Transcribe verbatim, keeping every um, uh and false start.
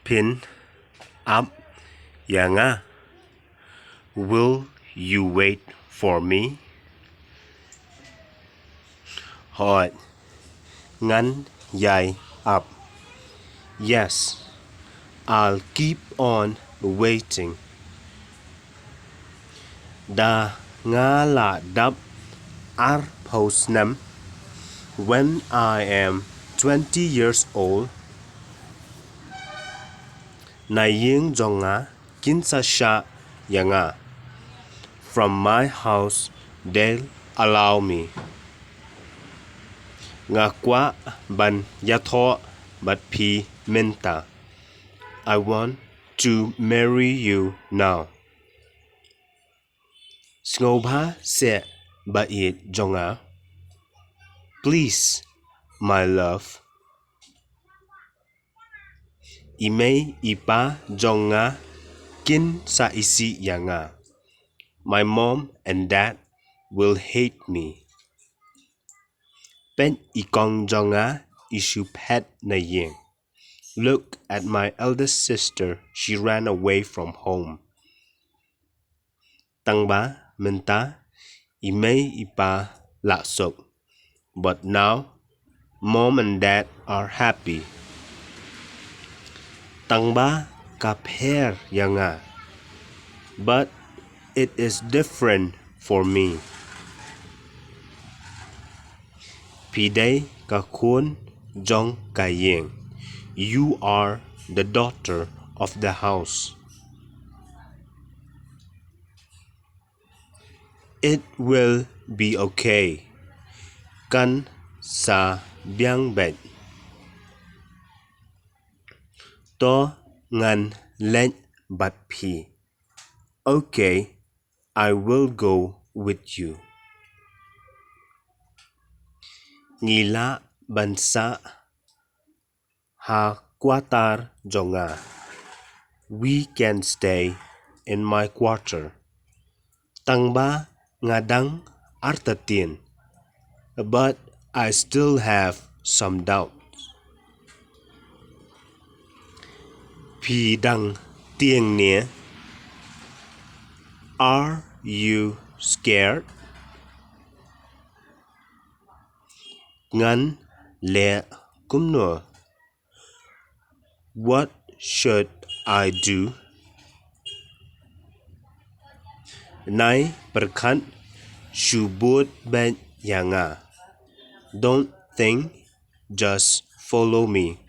phin ap ïa nga? Will you wait for me? Hooid, ngan ïai ap. Yes, I'll keep on waiting. Da nga la dap arphew snem, when I am twenty years old, na ïing jong nga kin sa shah ïa nga. From my house they'll allow me. Nga kwah ban ïathoh bad phi mynta. I want to marry you now. Sngewbha seh, ba ïeit jong nga. Please, my love. I mei i pa jong nga kin sa isih ïa nga. My mom and dad will hate me. Peit i kong jong nga, i shu phet na ïing. Look at my eldest sister, she ran away from home. Tang ba mynta i mei i pa la suk. But now mom and dad are happy. Tang ba ka pher ïa nga. But it is different for me. Phi dei ka khun jong ka ïing. You are the daughter of the house. It will be okay. Kan sa biang beit. To ngan leit bad phi. Okay, I will go with you. Ngi lah ban sah ha quarter jong nga. We can stay in my quarter. Tang ba nga dang artatien, but I still have some doubts. Phi dang tieng ne? Are you scared? Ngan leh kumno? What should I do? Nai pyrkhat, shu bud beit ïa nga. Don't think, just follow me.